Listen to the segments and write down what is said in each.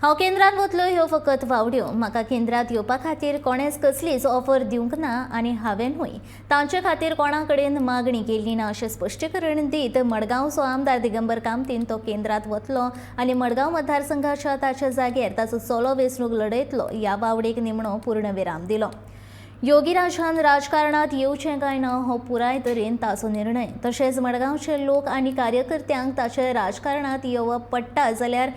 हांव केंद्रात वतलो ह्यो फकत वावड्यो. म्हाका केंद्रात येवपा खातीर कोणेच कसलीच ऑफर दिवंक ना आनी हांवेनूय तांचे खातीर कोणा कडेन मागणी केल्ली ना, अशें स्पश्टीकरण दीत मडगांवचो आमदार दिगंबर कामतीन तो केंद्रात वतलो आनी मडगांव मतदारसंघाच्या ताच्या जाग्यार ताचो चलो वेंचणूक लढयतलो ह्या वावडेक निमणो पूर्णविराम दिलो. योगीराजान राजकारणात येवचें काय ना हो पुराय तरेन ताचो निर्णय. तशेंच मडगांवचे लोक आनी कार्यकर्त्यांक ताचे राजकारणात येवप पडटा जाल्यार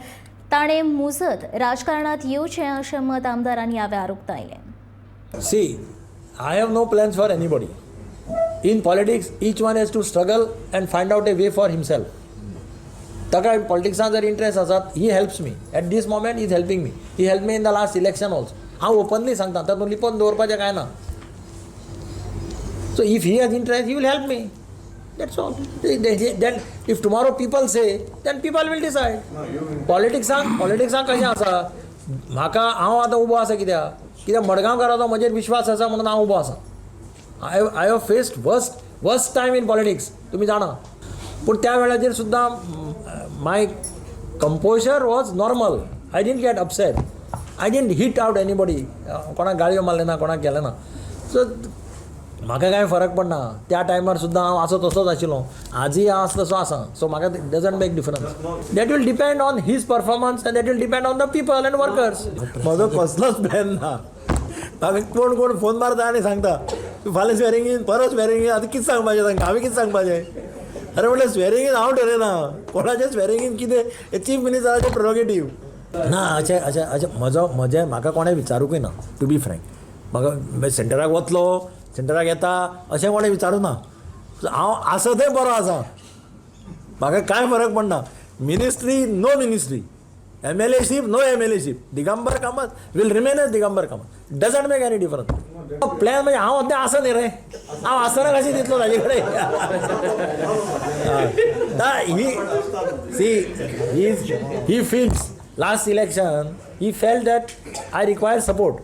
ताणें मुजत राजकारणात येवचें, अशें मत आमदारान ह्या वेळार उक्तायलें. See, I have no plans for anybody. In politics, each one has to struggle and find out a way for himself. ताका पॉलिटिक्सान जर इंट्रस्ट आसात, he helps me. At this moment is helping me. He help me in the last election also. हांव openly सांगता, तातूंत लिपोवन दवरपाचें कांय ना. So if he has interest, he will help me, that's all. Then if tomorrow people say, then people will decide. पॉलिटिक्सान कशें आसा, म्हाका हांव आतां उबो आसा कित्याक? कित्याक मडगांवकाराचो म्हजेर विश्वास आसा म्हणून हांव उबो आसा. I have faced worst worst time in politics, तुमी जाणा. पूण त्या वेळाचेर सुद्दां my composure was normal. I didn't get upset. I didn't hit out anybody. कोणाक गाळयो मारले ना, कोणाक केलें ना. सो म्हाका कांय फरक पडना. त्या टायमार सुद्दां हांव आसा तसोच आशिल्लो, आजूय हांव आसा तसो आसा. सो म्हाका doesn't make difference. That will depend on his performance and that will depend on the people and workers. म्हजो कसलोच प्लॅन ना. म्हाका कोण कोण फोन मारता आनी सांगता, तूं फाल्यां स्वेरिंग इन, परत स्वेरिंग इन. आतां कितें सांगपाचें तांकां? हांवें कितें सांगपाचें? अरे म्हटलें, स्वेरिंग इन हांव ठरयना. कोणाचें स्वेरिंग इन कितें हें चीफ मिनिस्टराचें प्रेरोगेटीव. ना, अशें अशें अशें म्हजो म्हजें म्हाका कोणें विचारूंकय ना, टू बी फ्रँक. म्हाका सेंटराक वतलो, सेंटराक येता, अशें कोणें विचारूं ना. हांव आसा थंय बरो आसा. म्हाका कांय फरक पडना. Ministry, no ministry, MLA ship, no MLA ship, Digambar Kamat will remain as Digambar Kamat. Doesn't make any difference. Plan म्हणजे हांव सद्या आसा न्ही रे. हांव आसतना कशें दितलो ताजे कडेन? He see he feels last election he felt that I require support,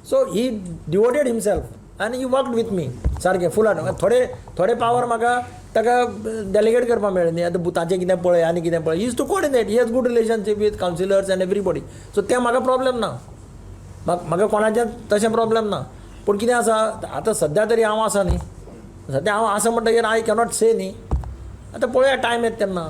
so he devoted himself and he worked with me सारकें फुल. थोडे थोडे पावर म्हाका ताका डेलिगेट करपाक मेळ्ळें न्ही. आतां बुथाचें कितें पळय आनी कितें पळय, used to coordinate. He has good relationship with councillors and everybody, so तें म्हाका प्रॉब्लेम ना. म्हाका कोणाचें तशें प्रॉब्लेम ना. पूण कितें आसा, आतां सद्या तरी हांव आसा न्ही. सद्या हांव आसा म्हणटगीर I cannot से न्ही. आतां पळोवया, टायम येता तेन्ना.